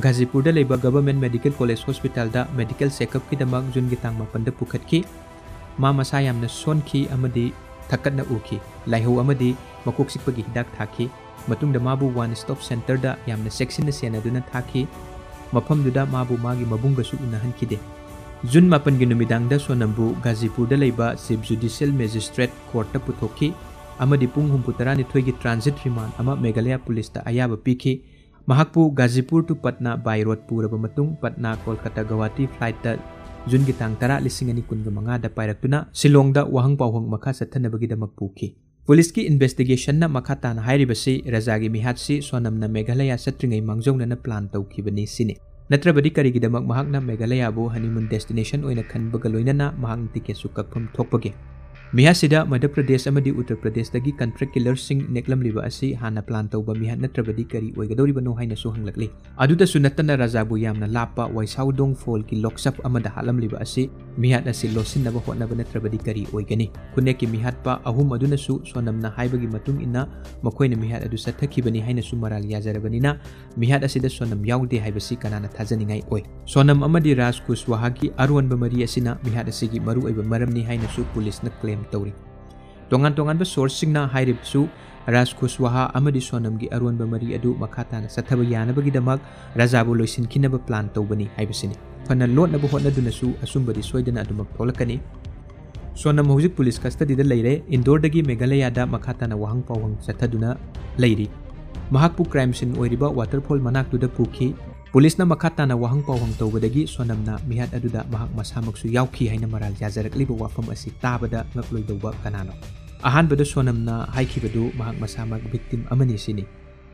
ꯘꯥꯖꯤꯄꯨꯔꯗ ꯂꯩꯕ Government Medical College Hospitalꯗ medical checkupꯀꯤꯗꯃꯛ ꯖꯨꯟꯒꯤ ꯇꯥꯡ ꯃꯥꯄꯟꯗ ꯄꯨꯈꯠꯈꯤ꯫ ꯃꯥ ꯃꯁꯥ ꯌꯥꯝꯅ ꯁꯣꯟꯈꯤ ꯑꯃꯗꯤ ꯊꯛꯀꯠꯅ ꯎꯈꯤ꯫ ꯂꯥꯏꯍꯧ ꯑꯃꯗꯤ ꯃꯀꯣꯛ ꯆꯤꯛꯄꯒꯤ ꯍꯤꯗꯥꯛ ꯊꯥꯈꯤ꯫ ꯃꯇꯨꯡꯗ ꯃꯥꯕꯨ One Stop Centreꯗ ꯌꯥꯝꯅ ꯆꯦꯛꯁꯤꯟꯅ ꯁꯦꯟꯅꯗꯨꯅ ꯊꯥꯈꯤ꯫ ꯃꯐꯝꯗꯨꯗ ꯃꯥꯕꯨ ꯃꯥꯒꯤ ꯃꯕꯨꯡꯒꯁꯨ ꯎꯅꯍꯟꯈꯤꯗꯦ꯫ ꯖꯨꯟ ꯃꯥꯄꯟꯒꯤ ꯅꯨꯃꯤꯗꯥꯡꯗ ꯁꯣꯅꯝꯕꯨ ꯘꯥꯖꯤꯄꯨꯔꯗ ꯂꯩꯕ Chief Judicial Magistrate Courtꯇ ꯄꯨꯊꯣꯛꯈꯤ ꯑꯃꯗꯤ ꯄꯨꯡ ꯍꯨꯝꯐꯨ ꯇꯔꯥꯅꯤꯊꯣꯏꯒꯤ transit remand ꯑꯃ ꯃꯦꯘꯥꯂꯌꯥ ꯄꯨꯂꯤꯁꯇ ꯑꯌꯥꯕ ꯄꯤꯈꯤ꯫ ꯃꯍꯥꯛꯄꯨ ꯘꯥꯖꯤꯄꯨꯔ to ꯄꯠꯅꯥ by road ꯄꯨꯔꯕ ꯃꯇꯨꯡ ꯄꯠꯅꯥ ꯀꯣꯜꯀꯇꯥ ꯒꯧꯍꯥꯇꯤ flightꯇ ꯖꯨꯟꯒꯤ ꯇꯥꯡ ꯇꯔꯥ, ꯂꯤꯁꯤꯡ ꯑꯅꯤ ꯀꯨꯟꯒ ꯃꯉꯥꯗ ꯄꯥꯏꯔꯛꯇꯨꯅ ꯁꯤꯂꯣꯡꯗ ꯋꯥꯍꯪ ꯄꯥꯎꯍꯪ ꯃꯈꯥ ꯆꯠꯊꯅꯕꯒꯤꯗꯃꯛ ꯄꯨꯈꯤ꯫ ꯄꯨꯂꯤꯁꯀꯤ investigationꯅ ꯃꯈꯥ ꯇꯥꯅ ꯍꯥꯏꯔꯤꯕꯁꯤ ꯔꯖꯥꯒꯤ ꯃꯤꯍꯥꯠꯁꯤ ꯁꯣꯅꯝꯅ ꯃꯦꯘꯥꯂꯌꯥ ꯆꯠꯇ꯭ꯔꯤꯉꯩ ꯃꯥꯡꯖꯧꯅꯅ plan ꯇꯧꯈꯤꯕꯅꯤ ꯁꯤꯅꯤ꯫ ꯅꯠꯇ꯭ꯔꯕꯗꯤ ꯀꯔꯤꯒꯤꯗꯃꯛ ꯃꯍꯥꯛꯅ ꯃꯦꯘꯥꯂꯌꯥꯕꯨ honeymoon destination ꯑꯣꯏꯅ ꯈꯟꯕꯒ ꯂꯣꯏꯅꯅ ꯃꯍꯥꯛꯅ ticketꯁꯨ ꯀꯛꯐꯝ ꯊꯣꯛꯄꯒꯦ? ꯃꯤꯍꯥꯠꯁꯤꯗ ꯃꯙ꯭ꯌ ꯄ꯭ꯔꯗꯦꯁ ꯑꯃꯗꯤ ꯎꯠꯇꯔ ꯄ꯭ꯔꯗꯦꯁꯇꯒꯤ contract killerꯁꯤꯡ ꯅꯦꯛꯂꯝꯂꯤꯕ ꯑꯁꯤ ꯍꯥꯟꯅ plan ꯇꯧꯕ ꯃꯤꯍꯥꯠ ꯅꯠꯇ꯭ꯔꯕꯗꯤ ꯀꯔꯤ ꯑꯣꯏꯒꯗꯧꯔꯤꯕꯅꯣ ꯍꯥꯏꯅꯁꯨ ꯍꯪꯂꯛꯂꯤ꯫ ꯑꯗꯨꯗꯁꯨ ꯅꯠꯇꯅ ꯔꯖꯥꯕꯨ ꯌꯥꯝꯅ ꯂꯥꯞꯄ ꯋꯥꯏꯁꯥꯎꯗꯣꯡ ꯐꯣꯜꯒꯤ ꯂꯣꯛꯆꯞ ꯑꯃꯗ ꯍꯥꯠꯂꯝꯂꯤꯕ ꯑꯁꯤ ꯃꯤꯍꯥꯠ ꯑꯁꯤ ꯂꯣꯠꯁꯤꯟꯅꯕ ꯍꯣꯠꯅꯕ ꯅꯠꯇ꯭ꯔꯕꯗꯤ ꯀꯔꯤ ꯑꯣꯏꯒꯅꯤ? ꯈꯨꯟꯅꯦꯛꯀꯤ ꯃꯤꯍꯥꯠꯄ ꯑꯍꯨꯝ ꯑꯗꯨꯅꯁꯨ ꯁꯣꯅꯝꯅ ꯍꯥꯏꯕꯒꯤ ꯃꯇꯨꯡ ꯏꯟꯅ ꯃꯈꯣꯏꯅ ꯃꯤꯍꯥꯠ ꯑꯗꯨ ꯆꯠꯊꯈꯤꯕꯅꯤ ꯍꯥꯏꯅꯁꯨ ꯃꯔꯥꯜ ꯌꯥꯖꯔꯕꯅꯤꯅ ꯃꯤꯍꯥꯠ ꯑꯁꯤꯗ ꯁꯣꯅꯝ ꯌꯥꯎꯗꯦ ꯍꯥꯏꯕꯁꯤ ꯀꯅꯥꯅ ꯊꯥꯖꯅꯤꯡꯉꯥꯏ ꯑꯣꯏ? ꯁꯣꯅꯝ ꯑꯃꯗꯤ ꯔꯥꯖ ꯀꯨꯁꯋꯥꯍꯥꯒꯤ ꯑꯔꯣꯟꯕ ꯃꯔꯤ ꯑꯁꯤꯅ ꯃꯤꯍꯥꯠ ꯑꯁꯤꯒꯤ ꯃꯔꯨꯑꯣꯏꯕ ꯃꯔꯝꯅꯤ ꯍꯥꯏꯅꯁꯨ ꯄꯨꯂꯤꯁꯅ claim ꯇꯧꯔꯤ꯫ ꯇꯣꯉꯥꯟ ꯇꯣꯉꯥꯟꯕ sourceꯁꯤꯡꯅ ꯍꯥꯏꯔꯤꯕꯁꯨ ꯔꯥꯖ ꯀꯨꯁꯋꯥꯍꯥ ꯑꯃꯗꯤ ꯁꯣꯅꯝꯒꯤ ꯑꯔꯣꯟꯕ ꯃꯔꯤ ꯑꯗꯨ ꯃꯈꯥ ꯇꯥꯅ ꯆꯠꯊꯕ ꯌꯥꯅꯕꯒꯤꯗꯃꯛ ꯔꯖꯥꯕꯨ ꯂꯣꯏꯁꯤꯟꯈꯤꯅꯕ plan ꯇꯧꯕꯅꯤ ꯍꯥꯏꯕꯁꯤꯅꯤ꯫ ꯐꯅ ꯂꯣꯠꯅꯕ ꯍꯣꯠꯅꯗꯨꯅꯁꯨ ꯑꯆꯨꯝꯕꯗꯤ ꯁꯣꯏꯗꯅ ꯑꯗꯨꯃꯛ ꯊꯣꯛꯂꯛꯀꯅꯤ꯫ ꯁꯣꯅꯝ ꯍꯧꯖꯤꯛ ꯄꯨꯂꯤꯁ custodyꯗ ꯂꯩꯔꯦ꯫ ꯏꯟꯗꯣꯔꯗꯒꯤ ꯃꯦꯘꯥꯂꯌꯥꯗ ꯃꯈꯥ ꯇꯥꯅ ꯋꯥꯍꯪ ꯄꯥꯎꯍꯪ ꯆꯠꯊꯗꯨꯅ ꯂꯩꯔꯤ꯫ ꯃꯍꯥꯛꯄꯨ crime scene ꯑꯣꯏꯔꯤꯕ waterfall ꯃꯅꯥꯛꯇꯨꯗ ꯄꯨꯈꯤ꯫ ꯄꯨꯂꯤꯁꯅ ꯃꯈꯥ ꯇꯥꯅ ꯋꯥꯍꯪ ꯄꯥꯎꯍꯪ ꯇꯧꯕꯗꯒꯤ ꯁꯣꯅꯝꯅ ꯃꯤꯍꯥꯠ ꯑꯗꯨꯗ ꯃꯍꯥꯛ ꯃꯁꯥꯃꯛꯁꯨ ꯌꯥꯎꯈꯤ ꯍꯥꯏꯅ ꯃꯔꯥꯜ ꯌꯥꯖꯔꯛꯂꯤꯕ ꯋꯥꯐꯝ ꯑꯁꯤ ꯇꯥꯕꯗ ꯉꯛꯂꯣꯏꯗꯧꯕ ꯀꯅꯥꯅꯣ? ꯑꯍꯥꯟꯕꯗ ꯁꯣꯅꯝꯅ ꯍꯥꯏꯈꯤꯕꯗꯨ ꯃꯍꯥꯛ ꯃꯁꯥꯃꯛ victim ꯑꯃꯅꯤ ꯁꯤꯅꯤ꯫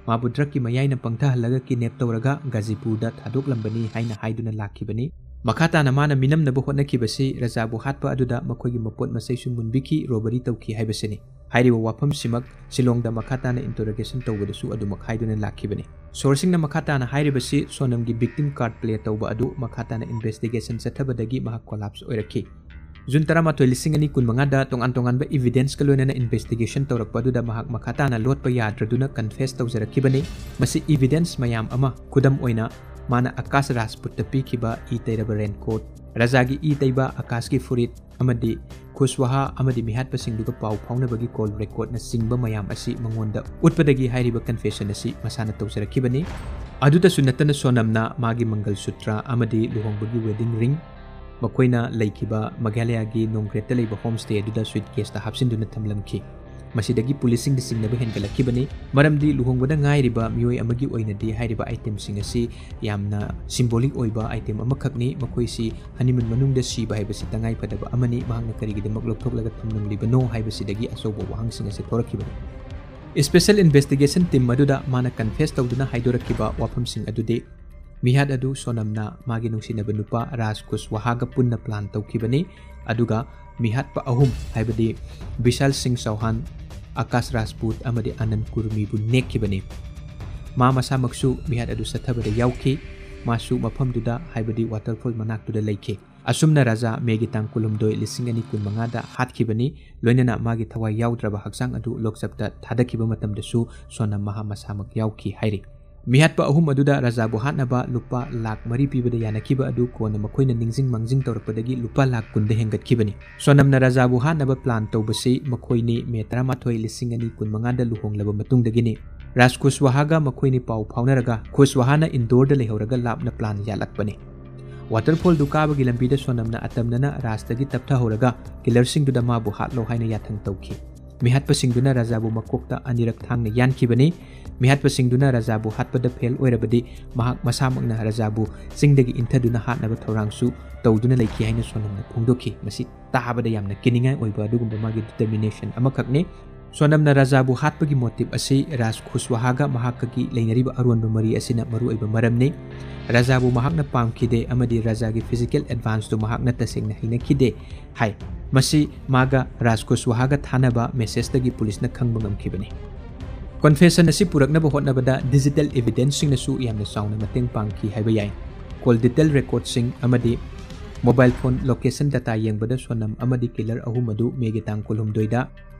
ꯃꯥꯕꯨ drugꯀꯤ ꯃꯌꯥꯏꯅ ꯄꯪꯊꯍꯜꯂꯒ kidnap ꯇꯧꯔꯒ ꯒꯥꯖꯤꯄꯨꯔꯗ ꯊꯥꯗꯣꯛꯂꯝꯕꯅꯤ ꯍꯥꯏꯅ ꯍꯥꯏꯗꯨꯅ ꯂꯥꯛꯈꯤꯕꯅꯤ꯫ ꯃꯈꯥ ꯇꯥꯅ ꯃꯥꯅ ꯃꯤꯅꯝꯅꯕ ꯍꯣꯠꯅꯈꯤꯕꯁꯤ ꯔꯖꯥꯕꯨ ꯍꯥꯠꯄ ꯑꯗꯨꯗ ꯃꯈꯣꯏꯒꯤ ꯃꯄꯣꯠ ꯃꯆꯩꯁꯨ ꯃꯨꯟꯕꯤꯈꯤ, ꯔꯣꯕꯔꯤ ꯇꯧꯈꯤ ꯍꯥꯏꯕꯁꯤꯅꯤ꯫ ꯍꯥꯏꯔꯤꯕ ꯋꯥꯐꯝꯁꯤꯃꯛ ꯁꯤꯂꯣꯡꯗ ꯃꯈꯥ ꯇꯥꯅ ꯏꯟꯇꯔꯣꯒꯦꯁꯟ ꯇꯧꯕꯗꯁꯨ ꯑꯗꯨꯃꯛ ꯍꯥꯏꯗꯨꯅ ꯂꯥꯛꯈꯤꯕꯅꯤ꯫ ꯁꯣꯔꯁꯁꯤꯡꯅ ꯃꯈꯥ ꯇꯥꯅ ꯍꯥꯏꯔꯤꯕꯁꯤ ꯁꯣꯅꯝꯒꯤ ꯕꯤꯛꯇꯤꯝ ꯀꯥꯔꯗ ꯄ꯭ꯂꯦ ꯇꯧꯕ ꯑꯗꯨ ꯃꯈꯥ ꯇꯥꯅ ꯏꯟꯚꯦꯁꯇꯤꯒꯦꯁꯟ ꯆꯠꯊꯕꯗꯒꯤ ꯃꯍꯥꯛ ꯀꯣꯂꯥꯞꯁ ꯑꯣꯏꯔꯛꯈꯤ꯫ ꯖꯨꯟ ꯇꯔꯥꯃꯥꯊꯣꯏ, ꯂꯤꯁꯤꯡ ꯑꯅꯤ ꯀꯨꯟꯃꯉꯥꯗ ꯇꯣꯉꯥꯟ ꯇꯣꯉꯥꯟꯕ ꯏꯚꯤꯗꯦꯟꯁꯀ ꯂꯣꯏꯅꯅ ꯏꯟꯚꯦꯁꯇꯤꯒꯦꯁꯟ ꯇꯧꯔꯛꯄ ꯑꯗꯨꯗ ꯃꯍꯥꯛ ꯃꯈꯥ ꯇꯥꯅ ꯂꯣꯠꯄ ꯌꯥꯗ꯭ꯔꯗꯨꯅ ꯀꯟꯐꯦꯁ ꯇꯧꯖꯔꯛꯈꯤꯕꯅꯤ꯫ ꯃꯁꯤ ꯏꯚꯤꯗꯦꯟꯁ ꯃꯌꯥꯝ ꯑꯃ, ꯈꯨꯗꯝ ꯑꯣꯏꯅ ꯃꯥꯅ ꯑꯀꯥꯁ ꯔꯥꯖꯄꯨꯠꯇ ꯄꯤꯈꯤꯕ ꯏ ꯇꯩꯔꯕ ꯔꯦꯟꯀꯣꯠ, ꯔꯖꯥꯒꯤ ꯏ ꯇꯩꯕ ꯑꯀꯥꯁꯀꯤ ꯐꯨꯔꯤꯠ, ꯑꯃꯗꯤ ꯈꯨꯁꯋꯥꯍꯥ ꯑꯃꯗꯤ ꯃꯤꯍꯥꯠꯄꯁꯤꯡꯗꯨꯒ ꯄꯥꯎ ꯐꯥꯎꯅꯕꯒꯤ ꯀꯣꯜ ꯔꯦꯀꯣꯔꯠꯅꯆꯤꯡꯕ ꯃꯌꯥꯝ ꯑꯁꯤ ꯃꯉꯣꯟꯗ ꯎꯠꯄꯗꯒꯤ ꯍꯥꯏꯔꯤꯕ ꯀꯟꯐꯦꯁꯟ ꯑꯁꯤ ꯃꯁꯥꯅ ꯇꯧꯖꯔꯛꯈꯤꯕꯅꯤ꯫ ꯑꯗꯨꯗꯁꯨ ꯅꯠꯇꯅ ꯁꯣꯅꯝꯅ ꯃꯥꯒꯤ ꯃꯪꯒꯜ ꯁꯨꯇ꯭ꯔ ꯑꯃꯗꯤ ꯂꯨꯍꯣꯡꯕꯒꯤ ꯋꯦꯗꯤꯡ ꯔꯤꯡ ꯃꯈꯣꯏꯅ ꯂꯩꯈꯤꯕ ꯃꯦꯘꯥꯂꯌꯥꯒꯤ ꯅꯣꯡꯒ꯭ꯔꯦꯠꯇ ꯂꯩꯕ ꯍꯣꯝ ꯁ꯭ꯇꯦ ꯑꯗꯨꯗ ꯁ꯭ꯋꯤꯠ ꯀꯦꯁꯇ ꯍꯥꯞꯆꯤꯟꯗꯨꯅ ꯊꯝꯂꯝꯈꯤ꯫ ꯃꯁꯤꯗꯒꯤ ꯄꯨꯂꯤꯁꯁꯤꯡꯗ ꯆꯤꯡꯅꯕ ꯍꯦꯟꯒꯠꯂꯛꯈꯤꯕꯅꯤ, ꯃꯔꯝꯗꯤ ꯂꯨꯍꯣꯡꯕꯗ ꯉꯥꯏꯔꯤꯕ ꯃꯤꯑꯣꯏ ꯑꯃꯒꯤ ꯑꯣꯏꯅꯗꯤ ꯍꯥꯏꯔꯤꯕ ꯑꯥꯏꯇꯦꯝꯁꯤꯡ ꯑꯁꯤ ꯌꯥꯝꯅ ꯁꯤꯝꯕꯣꯂꯤꯛ ꯑꯣꯏꯕ ꯑꯥꯏꯇꯦꯝ ꯑꯃꯈꯛꯅꯤ꯫ ꯃꯈꯣꯏꯁꯤ ꯍꯅꯤꯃꯨꯟ ꯃꯅꯨꯡꯗ ꯁꯤꯕ ꯍꯥꯏꯕꯁꯤ ꯇꯉꯥꯏ ꯐꯗꯕ ꯑꯃꯅꯤ, ꯃꯍꯥꯛꯅ ꯀꯔꯤꯒꯤꯗꯃꯛ ꯂꯧꯊꯣꯛꯂꯒ ꯊꯝꯂꯝꯂꯤꯕꯅꯣ ꯍꯥꯏꯕꯁꯤꯗꯒꯤ ꯑꯆꯧꯕ ꯋꯥꯍꯪꯁꯤꯡ ꯑꯁꯤ ꯊꯣꯔꯛꯈꯤꯕꯅꯤ꯫ ꯏꯁꯄꯦꯁꯦꯜ ꯏꯟꯚꯦꯁꯇꯤꯒꯦꯁꯟ ꯇꯤꯝ ꯑꯗꯨꯗ ꯃꯥꯅ ꯀꯟꯐꯦꯁ ꯇꯧꯗꯨꯅ ꯍꯥꯏꯗꯣꯔꯛꯈꯤꯕ ꯋꯥꯐꯝꯁꯤꯡ ꯑꯗꯨꯗꯤ, ꯃꯤꯍꯥꯠ ꯑꯗꯨ ꯁꯣꯅꯝꯅ ꯃꯥꯒꯤ ꯅꯨꯡꯁꯤꯅꯕ ꯅꯨꯄꯥ ꯔꯥꯖ ꯀꯨꯁꯋꯥꯍꯥꯒ ꯄꯨꯟꯅ ꯄ꯭ꯂꯥꯟ ꯇꯧꯈꯤꯕꯅꯤ, ꯑꯗꯨꯒ ꯃꯤꯍꯥꯠꯄ ꯑꯍꯨꯝ, ꯍꯥꯏꯕꯗꯤ ꯕꯤꯁꯥꯜ ꯁꯤꯡ ꯆꯧꯍꯥꯟ, ꯑꯀꯥꯁ ꯔꯥꯖꯄꯨꯠ ꯑꯃꯗꯤ ꯑꯅꯟ ꯀꯨꯔꯃꯤꯕꯨ ꯅꯦꯛꯈꯤꯕꯅꯤ꯫ ꯃꯥ ꯃꯁꯥꯃꯛꯁꯨ ꯃꯤꯍꯥꯠ ꯑꯗꯨ ꯆꯠꯊꯕꯗ ꯌꯥꯎꯈꯤ꯫ ꯃꯥꯁꯨ ꯃꯐꯝꯗꯨꯗ, ꯍꯥꯏꯕꯗꯤ ꯋꯥꯇꯔꯐꯣꯜ ꯃꯅꯥꯛꯇꯨꯗ ꯂꯩꯈꯤ꯫ ꯑꯁꯨꯝꯅ ꯔꯥꯖꯥ ꯃꯦꯒꯤ ꯇꯥꯡ ꯀꯨꯟꯍꯨꯝꯗꯣꯏ, ꯂꯤꯁꯤꯡ ꯑꯅꯤ ꯀꯨꯟꯃꯉꯥꯗ ꯍꯥꯠꯈꯤꯕꯅꯤ, ꯂꯣꯏꯅꯅ ꯃꯥꯒꯤ ꯊꯋꯥꯏ ꯌꯥꯎꯗ꯭ꯔꯕ ꯍꯛꯆꯥꯡ ꯑꯗꯨ ꯂꯣꯛꯆꯞꯇ ꯊꯥꯗꯈꯤꯕ ꯃꯇꯝꯗꯁꯨ ꯁꯣꯅꯝ ꯃꯍꯥꯛ ꯃꯁꯥꯃꯛ ꯌꯥꯎꯈꯤ ꯍꯥꯏꯔꯤ꯫ ꯃꯤꯍꯥꯠꯄ ꯑꯍꯨꯝ ꯑꯗꯨꯗ ꯔꯥꯖꯥꯕꯨ ꯍꯥꯠꯅꯕ ꯂꯨꯄꯥ ꯂꯥꯈ ꯃꯔꯤ ꯄꯤꯕꯗ ꯌꯥꯅꯈꯤꯕ ꯑꯗꯨ ꯀꯣꯟꯅ ꯃꯈꯣꯏꯅ ꯅꯤꯡꯁꯤꯡ ꯃꯥꯡꯖꯤꯡ ꯇꯧꯔꯛꯄꯗꯒꯤ ꯂꯨꯄꯥ ꯂꯥꯈ ꯀꯨꯟꯗ ꯍꯦꯟꯒꯠꯈꯤꯕꯅꯤ꯫ ꯁꯣꯅꯝꯅ ꯔꯥꯖꯥꯕꯨ ꯍꯥꯠꯅꯕ ꯄ꯭ꯂꯥꯟ ꯇꯧꯕꯁꯤ ꯃꯈꯣꯏꯅꯤ ꯃꯦ ꯇꯔꯥꯃꯥꯊꯣꯏ, ꯂꯤꯁꯤꯡ ꯑꯅꯤ ꯀꯨꯟꯃꯉꯥꯗ ꯂꯨꯍꯣꯡꯂꯕ ꯃꯇꯨꯡꯗꯒꯤꯅꯤ꯫ ꯔꯥꯖ ꯈꯨꯁꯋꯥꯍꯥꯒ ꯃꯈꯣꯏꯅꯤ ꯄꯥꯎ ꯐꯥꯎꯅꯔꯒ ꯈꯨꯁꯋꯥꯍꯥꯅ ꯏꯟꯗꯣꯔꯗ ꯂꯩꯍꯧꯔꯒ ꯂꯥꯞꯅ ꯄ꯭ꯂꯥꯟ ꯌꯥꯠꯂꯛꯄꯅꯤ꯫ ꯋꯥꯇꯔꯐꯣꯜꯗꯨ ꯀꯥꯕꯒꯤ ꯂꯝꯕꯤꯗ ꯁꯣꯅꯝꯅ ꯑꯇꯝꯅꯅ ꯔꯥꯖꯇꯒꯤ ꯇꯞꯊꯍꯧꯔꯒ ꯀꯤꯂꯔꯁꯤꯡꯗꯨꯗ ꯃꯥꯕꯨ ꯍꯥꯠꯂꯣ ꯍꯥꯏꯅ ꯌꯥꯊꯪ ꯇꯧꯈꯤ꯫ ꯃꯤꯍꯥꯠꯄꯁꯤꯡꯗꯨꯅ ꯔꯥꯖꯥꯕꯨ ꯃꯀꯣꯛꯇ ꯑꯅꯤꯔꯛ ꯊꯥꯡꯅ ꯌꯥꯟꯈꯤꯕꯅꯤ꯫ ꯃꯤꯍꯥꯠꯄꯁꯤꯡꯗꯨꯅ ꯔꯥꯖꯥꯕꯨ ꯍꯥꯠꯄꯗ ꯐꯦꯜ ꯑꯣꯏꯔꯕꯗꯤ ꯃꯍꯥꯛ ꯃꯁꯥꯃꯛꯅ ꯔꯥꯖꯥꯕꯨ ꯆꯤꯡꯗꯒꯤ ꯏꯟꯊꯗꯨꯅ ꯍꯥꯠꯅꯕ ꯊꯧꯔꯥꯡꯁꯨ ꯇꯧꯗꯨꯅ ꯂꯩꯈꯤ ꯍꯥꯏꯅ ꯁꯣꯅꯝꯅ ꯐꯣꯡꯗꯣꯛꯈꯤ꯫ ꯃꯁꯤ ꯇꯥꯕꯗ ꯌꯥꯝꯅ ꯀꯤꯅꯤꯡꯉꯥꯏ ꯑꯣꯏꯕ ꯑꯗꯨꯒꯨꯝꯕ ꯃꯥꯒꯤ ꯗꯤꯇꯔꯃꯤꯅꯦꯁꯟ ꯑꯃꯈꯛꯅꯤ꯫ ꯁꯣꯅꯝꯅ ꯔꯥꯖꯥꯕꯨ ꯍꯥꯠꯄꯒꯤ ꯃꯣꯇꯤꯕ ꯑꯁꯤ ꯔꯥꯖ ꯈꯨꯁꯋꯥꯍꯥꯒ ꯃꯍꯥꯛꯀꯒꯤ ꯂꯩꯅꯔꯤꯕ ꯑꯔꯣꯟꯕ ꯃꯔꯤ ꯑꯁꯤꯅ ꯃꯔꯨꯑꯣꯏꯕ ꯃꯔꯝꯅꯤ꯫ ꯔꯥꯖꯥꯕꯨ ꯃꯍꯥꯛꯅ ꯄꯥꯝꯈꯤꯗꯦ ꯑꯃꯗꯤ ꯔꯥꯖꯥꯒꯤ ꯐꯤꯖꯤꯀꯦꯜ ꯑꯦꯗꯚꯥꯟꯁꯇꯨ ꯃꯍꯥꯛꯅ ꯇꯁꯦꯡꯅ ꯍꯩꯅꯈꯤꯗꯦ ꯍꯥꯏ꯫ ꯃꯁꯤ ꯃꯥꯒ ꯔꯥꯖ ꯈꯨꯁꯋꯥꯍꯥꯒ ꯊꯥꯅꯕ ꯃꯦꯁꯦꯖꯇꯒꯤ ꯄꯨꯂꯤꯁꯅ ꯈꯪꯕ ꯉꯝꯈꯤꯕꯅꯤ꯫ ꯀꯣꯟꯐꯦꯁꯟ ꯑꯁꯤ ꯄꯨꯔꯛꯅꯕ ꯍꯣꯠꯅꯕꯗ ꯗꯤꯖꯤꯇꯦꯜ ꯏꯚꯤꯗꯦꯟꯁꯁꯤꯡꯅꯁꯨ ꯌꯥꯝꯅ ꯆꯥꯎꯅ ꯃꯇꯦꯡ ꯄꯥꯡꯈꯤ ꯍꯥꯏꯕ ꯌꯥꯏ꯫ ꯀꯣꯜ ꯗꯤꯇꯦꯜ ꯔꯦꯀꯣꯔꯗꯁꯤꯡ ꯑꯃꯗꯤ ꯃꯣꯕꯥꯏꯜ ꯐꯣꯟ ꯂꯣꯀꯦꯁꯟ ꯗꯇꯥ ꯌꯦꯡꯕꯗ ꯁꯣꯅꯝ ꯑꯃꯗꯤ ꯀꯤꯂꯔ ꯑꯍꯨꯝ ꯑꯗꯨ ꯃꯦꯒꯤ ꯇꯥꯡ ꯀꯨꯟꯍꯨꯝꯗꯣꯏꯗ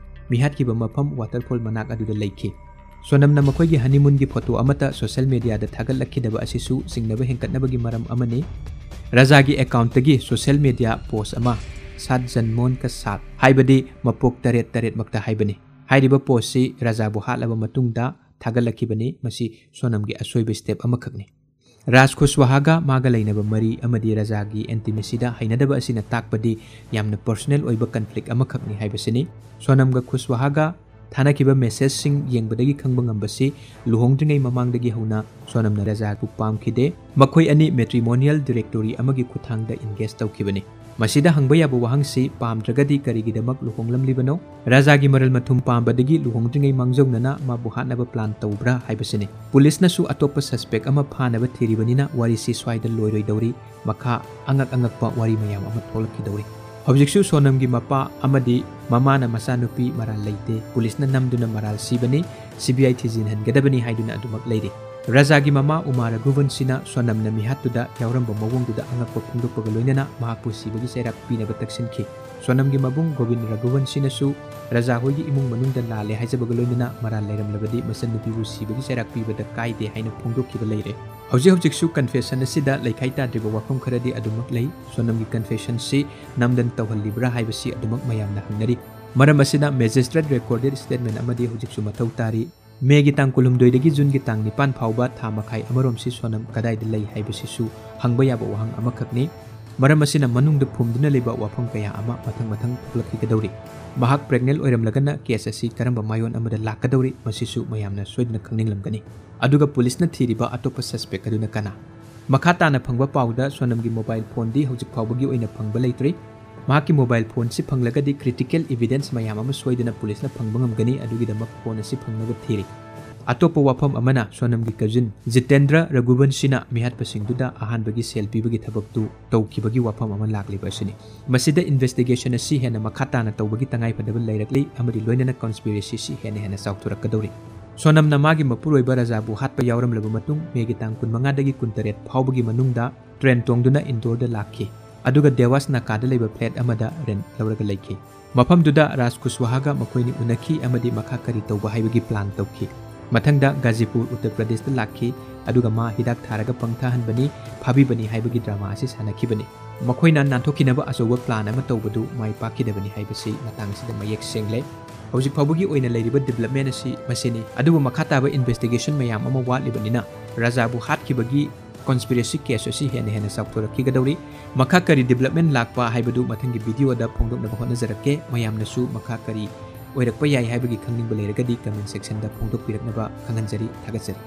ꯃꯤꯍꯥꯠꯈꯤꯕ ꯃꯐꯝ ꯋꯥꯇꯔꯐꯣꯜ ꯃꯅꯥꯛ ꯑꯗꯨꯗ ꯂꯩꯈꯤ꯫ ꯁꯣꯅꯝꯅ ꯃꯈꯣꯏꯒꯤ ꯍꯅꯤꯃꯨꯟꯒꯤ ꯐꯣꯇꯣ ꯑꯃꯠꯇ ꯁꯣꯁꯤꯌꯦꯜ ꯃꯦꯗꯤꯌꯥꯗ ꯊꯥꯒꯠꯂꯛꯈꯤꯗꯕ ꯑꯁꯤꯁꯨ ꯆꯤꯡꯅꯕ ꯍꯦꯟꯒꯠꯅꯕꯒꯤ ꯃꯔꯝ ꯑꯃꯅꯤ꯫ ꯔꯥꯖꯥꯒꯤ ꯑꯦꯀꯥꯎꯟꯠꯇꯒꯤ ꯁꯣꯁꯤꯌꯦꯜ ꯃꯦꯗꯤꯌꯥ ꯄꯣꯁ ꯑꯃ, "ꯁꯥꯠ ꯖꯟꯃꯣꯟ ꯀ ꯁꯥꯠ", ꯍꯥꯏꯕꯗꯤ ꯃꯄꯣꯛ ꯇꯔꯦꯠ ꯇꯔꯦꯠꯃꯛꯇ ꯍꯥꯏꯕꯅꯤ꯫ ꯍꯥꯏꯔꯤꯕ ꯄꯣꯁꯁꯤ ꯔꯥꯖꯥꯕꯨ ꯍꯥꯠꯂꯕ ꯃꯇꯨꯡꯗ ꯊꯥꯒꯠꯂꯛꯈꯤꯕꯅꯤ꯫ ꯃꯁꯤ ꯁꯣꯅꯝꯒꯤ ꯑꯁꯣꯏꯕ ꯁ꯭ꯇꯦꯞ ꯑꯃꯈꯛꯅꯤ꯫ ꯔꯥꯖ ꯈꯨꯁꯋꯥꯍꯥꯒ ꯃꯥꯒ ꯂꯩꯅꯕ ꯃꯔꯤ ꯑꯃꯗꯤ ꯔꯥꯖꯥꯒꯤ ꯑꯦꯟꯇꯤꯃꯦꯁꯤꯗ ꯍꯩꯅꯗꯕ ꯑꯁꯤꯅ ꯇꯥꯛꯄꯗꯤ ꯌꯥꯝꯅ ꯄꯔꯁꯣꯅꯦꯜ ꯑꯣꯏꯕ ꯀꯟꯐ꯭ꯂꯤꯛ ꯑꯃꯈꯛꯅꯤ ꯍꯥꯏꯕꯁꯤꯅꯤ꯫ ꯁꯣꯅꯝꯒ ꯈꯨꯁꯋꯥꯍꯥꯒ ꯊꯥꯅꯈꯤꯕ ꯃꯦꯁꯦꯖꯁꯤꯡ ꯌꯦꯡꯕꯗꯒꯤ ꯈꯪꯕ ꯉꯝꯕꯁꯤ, ꯂꯨꯍꯣꯡꯗ꯭ꯔꯤꯉꯩ ꯃꯃꯥꯡꯗꯒꯤ ꯍꯧꯅ ꯁꯣꯅꯝꯅ ꯔꯥꯖꯥꯕꯨ ꯄꯥꯝꯈꯤꯗꯦ꯫ ꯃꯈꯣꯏ ꯑꯅꯤ ꯃꯦꯇ꯭ꯔꯤꯃꯣꯅꯤꯌꯦꯜ ꯗꯤꯔꯦꯛꯇꯣꯔꯤ ꯑꯃꯒꯤ ꯈꯨꯠꯊꯥꯡꯗ ꯏꯟꯒꯦꯖ ꯇꯧꯈꯤꯕꯅꯤ꯫ ꯃꯁꯤꯗ ꯍꯪꯕ ꯌꯥꯕ ꯋꯥꯍꯪꯁꯤ, ꯄꯥꯝꯗ꯭ꯔꯒꯗꯤ ꯀꯔꯤꯒꯤꯗꯃꯛ ꯂꯨꯍꯣꯡꯂꯝꯂꯤꯕꯅꯣ? ꯔꯥꯖꯥꯒꯤ ꯃꯔꯜ ꯃꯊꯨꯝ ꯄꯥꯝꯕꯗꯒꯤ ꯂꯨꯍꯣꯡꯗ꯭ꯔꯤꯉꯩ ꯃꯥꯡꯖꯧꯅꯅ ꯃꯥꯕꯨ ꯍꯥꯠꯅꯕ ꯄ꯭ꯂꯥꯟ ꯇꯧꯕ꯭ꯔꯥ ꯍꯥꯏꯕꯁꯤꯅꯤ꯫ ꯄꯨꯂꯤꯁꯅꯁꯨ ꯑꯇꯣꯞꯄ ꯁꯁꯄꯦꯛ ꯑꯃ ꯐꯥꯅꯕ ꯊꯤꯔꯤꯕꯅꯤꯅ ꯋꯥꯔꯤꯁꯤ ꯁ꯭ꯋꯥꯏꯗ ꯂꯣꯏꯔꯣꯏꯗꯧꯔꯤ꯫ ꯃꯈꯥ ꯑꯉꯛ ꯑꯉꯛꯄ ꯋꯥꯔꯤ ꯃꯌꯥꯝ ꯑꯃ ꯊꯣꯛꯂꯛꯈꯤꯗꯧꯔꯤ꯫ ꯍꯧꯖꯤꯛꯁꯨ ꯁꯣꯅꯝꯒꯤ ꯃꯄꯥ ꯑꯃꯗꯤ ꯃꯃꯥꯅ ꯃꯆꯥꯅꯨꯄꯤ ꯃꯔꯥꯜ ꯂꯩꯇꯦ, ꯄꯨꯂꯤꯁꯅ ꯅꯝꯗꯨꯅ ꯃꯔꯥꯜ ꯁꯤꯕꯅꯤ, ꯁꯤ ꯕꯤ ꯑꯥꯏ ꯊꯤꯖꯤꯟꯍꯟꯒꯗꯕꯅꯤ ꯍꯥꯏꯗꯨꯅ ꯑꯗꯨꯃꯛ ꯂꯩꯔꯤ꯫ ꯔꯥꯖꯥꯒꯤ ꯃꯃꯥ ꯎꯃꯥ ꯔꯘꯨꯕꯟꯁꯤꯅ ꯁꯣꯅꯝꯅ ꯃꯤꯍꯥꯠꯇꯨꯗ ꯌꯥꯎꯔꯝꯕ ꯃꯑꯣꯡꯗꯨꯗ ꯑꯉꯛꯄ ꯐꯣꯡꯗꯣꯛꯄꯒ ꯂꯣꯏꯅꯅ ꯃꯍꯥꯛꯄꯨ ꯁꯤꯕꯒꯤ ꯆꯩꯔꯥꯛ ꯄꯤꯅꯕ ꯇꯛꯁꯤꯟꯈꯤ꯫ ꯁꯣꯅꯝꯒꯤ ꯃꯕꯨꯡ ꯒꯣꯕꯤꯟ ꯔꯘꯨꯕꯟꯁꯤꯅꯁꯨ ꯔꯥꯖꯥ ꯍꯣꯏꯒꯤ ꯏꯃꯨꯡ ꯃꯅꯨꯡꯗ ꯂꯥꯜꯂꯦ ꯍꯥꯏꯖꯕꯒ ꯂꯣꯏꯅꯅ ꯃꯔꯥꯜ ꯂꯩꯔꯝꯂꯕꯗꯤ ꯃꯆꯟꯅꯨꯄꯤꯕꯨ ꯁꯤꯕꯒꯤ ꯆꯩꯔꯥꯛ ꯄꯤꯕꯗ ꯀꯥꯏꯗꯦ ꯍꯥꯏꯅ ꯐꯣꯡꯗꯣꯛꯈꯤꯕ ꯂꯩꯔꯦ꯫ ꯍꯧꯖꯤꯛ ꯍꯧꯖꯤꯛꯁꯨ ꯀꯟꯐꯦꯁꯟ ꯑꯁꯤꯗ ꯂꯩꯈꯥꯏ ꯇꯥꯗ꯭ꯔꯤꯕ ꯋꯥꯐꯝ ꯈꯔꯗꯤ ꯑꯗꯨꯃꯛ ꯂꯩ꯫ ꯁꯣꯅꯝꯒꯤ ꯀꯟꯐꯦꯁꯟꯁꯤ ꯅꯝꯗꯅ ꯇꯧꯍꯜꯂꯤꯕ꯭ꯔꯥ ꯍꯥꯏꯕꯁꯤ ꯑꯗꯨꯃꯛ ꯃꯌꯥꯝꯅ ꯍꯪꯅꯔꯤ꯫ ꯃꯔꯝ ꯑꯁꯤꯅ ꯃꯦꯖꯤꯁꯇ꯭ꯔꯦꯠ ꯔꯦꯀꯣꯔꯗꯦꯗ ꯁ꯭ꯇꯦꯠꯃꯦꯟ ꯑꯃꯗꯤ ꯍꯧꯖꯤꯛꯁꯨ ꯃꯊꯧ ꯇꯥꯔꯤ꯫ ꯃꯦꯒꯤ ꯇꯥꯡ ꯀꯨꯟꯍꯨꯝꯗꯣꯏꯗꯒꯤ ꯖꯨꯟꯒꯤ ꯇꯥꯡ ꯅꯤꯄꯥꯟ ꯐꯥꯎꯕ ꯊꯥ ꯃꯈꯥꯏ ꯑꯃꯔꯣꯝꯁꯤ ꯁꯣꯅꯝ ꯀꯗꯥꯏꯗ ꯂꯩ ꯍꯥꯏꯕꯁꯤꯁꯨ ꯍꯪꯕ ꯌꯥꯕ ꯋꯥꯍꯪ ꯑꯃꯈꯛꯅꯤ꯫ ꯃꯔꯝ ꯑꯁꯤꯅ ꯃꯅꯨꯡꯗ ꯐꯨꯝꯗꯨꯅ ꯂꯩꯕ ꯋꯥꯐꯝ ꯀꯌꯥ ꯑꯃ ꯃꯊꯪ ꯃꯊꯪ ꯊꯣꯛꯂꯛꯈꯤꯒꯗꯧꯔꯤ꯫ ꯃꯍꯥꯛ ꯄ꯭ꯔꯦꯒꯅꯦꯟ ꯑꯣꯏꯔꯝꯂꯒꯅ ꯀꯦꯁ ꯑꯁꯤ ꯀꯔꯝꯕ ꯃꯥꯏꯑꯣꯟ ꯑꯃꯗ ꯂꯥꯛꯀꯗꯧꯔꯤ, ꯃꯁꯤꯁꯨ ꯃꯌꯥꯝꯅ ꯁꯣꯏꯗꯅ ꯈꯪꯅꯤꯡꯂꯝꯒꯅꯤ꯫ ꯑꯗꯨꯒ ꯄꯨꯂꯤꯁꯅ ꯊꯤꯔꯤꯕ ꯑꯇꯣꯞꯄ ꯁꯁꯄꯦꯛ ꯑꯗꯨꯅ ꯀꯅꯥ? ꯃꯈꯥ ꯇꯥꯅ ꯐꯪꯕ ꯄꯥꯎꯗ ꯁꯣꯅꯝꯒꯤ ꯃꯣꯕꯥꯏꯜ ꯐꯣꯟꯗꯤ ꯍꯧꯖꯤꯛ ꯐꯥꯎꯕꯒꯤ ꯑꯣꯏꯅ ꯐꯪꯕ ꯂꯩꯇ꯭ꯔꯤ꯫ ꯃꯍꯥꯛꯀꯤ ꯃꯣꯕꯥꯏꯜ ꯐꯣꯟꯁꯤ ꯐꯪꯂꯒꯗꯤ critical evidence ꯃꯌꯥꯝ ꯑꯃ ꯁꯣꯏꯗꯅ ꯄꯨꯂꯤꯁꯅ ꯐꯪꯕ ꯉꯝꯒꯅꯤ꯫ ꯑꯗꯨꯒꯤꯗꯃꯛ ꯐꯣꯟ ꯑꯁꯤ ꯐꯪꯅꯕ ꯊꯤꯔꯤ꯫ ꯑꯇꯣꯞꯄ ꯋꯥꯐꯝ ꯑꯃꯅ, ꯁꯣꯅꯝꯒꯤ ꯀꯖꯤꯟ ꯖꯤꯇꯦꯟꯗ꯭ꯔ ꯔꯘꯨꯕꯟꯁꯤꯅ ꯃꯤꯍꯥꯠꯄꯁꯤꯡꯗꯨꯗ ꯑꯍꯥꯟꯕꯒꯤ ꯁꯦꯜ ꯄꯤꯕꯒꯤ ꯊꯕꯛꯇꯨ ꯇꯧꯈꯤꯕꯒꯤ ꯋꯥꯐꯝ ꯑꯃ ꯂꯥꯛꯂꯤꯕ ꯑꯁꯤꯅꯤ꯫ ꯃꯁꯤꯗ investigation ꯑꯁꯤ ꯍꯦꯟꯅ ꯃꯈꯥ ꯇꯥꯅ ꯇꯧꯕꯒꯤ ꯇꯉꯥꯏꯐꯗꯕ ꯂꯩꯔꯛꯂꯤ ꯑꯃꯗꯤ ꯂꯣꯏꯅꯅ conspiracy ꯁꯤ ꯍꯦꯟꯅ ꯍꯦꯟꯅ ꯆꯥꯎꯊꯣꯔꯛꯀꯗꯧꯔꯤ꯫ ꯁꯣꯅꯝꯅ ꯃꯥꯒꯤ ꯃꯄꯨꯔꯣꯏꯕ ꯔꯖꯥꯕꯨ ꯍꯥꯠꯄ ꯌꯥꯎꯔꯝꯂꯕ ꯃꯇꯨꯡ, ꯃꯦꯒꯤ ꯇꯥꯡ ꯀꯨꯟꯃꯉꯥꯗꯒꯤ ꯀꯨꯟꯇꯔꯦꯠ ꯐꯥꯎꯕꯒꯤ ꯃꯅꯨꯡꯗ train ꯇꯣꯡꯗꯨꯅ ꯏꯟꯗꯣꯔꯗ ꯂꯥꯛꯈꯤ꯫ ꯑꯗꯨꯒ ꯗꯦꯋꯥꯁ ꯅꯥꯀꯥꯗ ꯂꯩꯕ flat ꯑꯃꯗ rent ꯂꯧꯔꯒ ꯂꯩꯈꯤ꯫ ꯃꯐꯝꯗꯨꯗ ꯔꯥꯖ ꯀꯨꯁꯋꯥꯍꯥꯒ ꯃꯈꯣꯏꯅꯤ ꯎꯅꯈꯤ ꯑꯃꯗꯤ ꯃꯈꯥ ꯀꯔꯤ ꯇꯧꯕ ꯍꯥꯏꯕꯒꯤ plan ꯇꯧꯈꯤ꯫ ꯃꯊꯪꯗ ꯒꯥꯖꯤꯄꯨꯔ, ꯎꯠꯇꯔ ꯄ꯭ꯔꯗꯦꯁꯇ ꯂꯥꯛꯈꯤ, ꯑꯗꯨꯒ ꯃꯥ ꯍꯤꯗꯥꯛ ꯊꯥꯔꯒ ꯄꯪꯊꯍꯟꯕꯅꯤ, ꯐꯥꯕꯤꯕꯅꯤ ꯍꯥꯏꯕꯒꯤ drama ꯑꯁꯤ ꯁꯥꯟꯅꯈꯤꯕꯅꯤ꯫ ꯃꯈꯣꯏꯅ ꯅꯥꯟꯊꯣꯛꯈꯤꯅꯕ ꯑꯆꯧꯕ plan ꯑꯃ ꯇꯧꯕꯗꯨ ꯃꯥꯏ ꯄꯥꯛꯈꯤꯗꯕꯅꯤ ꯍꯥꯏꯕꯁꯤ ꯃꯇꯥꯡ ꯑꯁꯤꯗ ꯃꯌꯦꯛ ꯁꯦꯡꯂꯦ꯫ ꯍꯧꯖꯤꯛ ꯐꯥꯎꯕꯒꯤ ꯑꯣꯏꯅ ꯂꯩꯔꯤꯕ development ꯑꯁꯤ ꯃꯁꯤꯅꯤ, ꯑꯗꯨꯕꯨ ꯃꯈꯥ ꯇꯥꯕ investigation ꯃꯌꯥꯝ ꯑꯃ ꯋꯥꯠꯂꯤꯕꯅꯤꯅ ꯔꯖꯥꯕꯨ ꯍꯥꯠꯈꯤꯕꯒꯤ conspiracy case ꯑꯁꯤ ꯍꯦꯟꯅ ꯍꯦꯟꯅ ꯆꯥꯎꯊꯣꯔꯛꯈꯤꯒꯗꯧꯔꯤ꯫ ꯃꯈꯥ ꯀꯔꯤ development ꯂꯥꯛꯄ ꯍꯥꯏꯕꯗꯨ ꯃꯊꯪꯒꯤ video ꯗ ꯐꯣꯡꯗꯣꯛꯅꯕ ꯍꯣꯠꯅꯖꯔꯛꯀꯦ꯫ ꯃꯌꯥꯝꯅꯁꯨ ꯃꯈꯥ ꯀꯔꯤ ꯑꯣꯏꯔꯛꯄ ꯌꯥꯏ ꯍꯥꯏꯕꯒꯤ ꯈꯪꯅꯤꯡꯕ ꯂꯩꯔꯒꯗꯤ comment section ꯗ ꯐꯣꯡꯗꯣꯛꯄꯤꯔꯛꯅꯕ ꯈꯪꯍꯟꯖꯔꯤ꯫ ꯊꯥꯒꯠꯆꯔꯤ꯫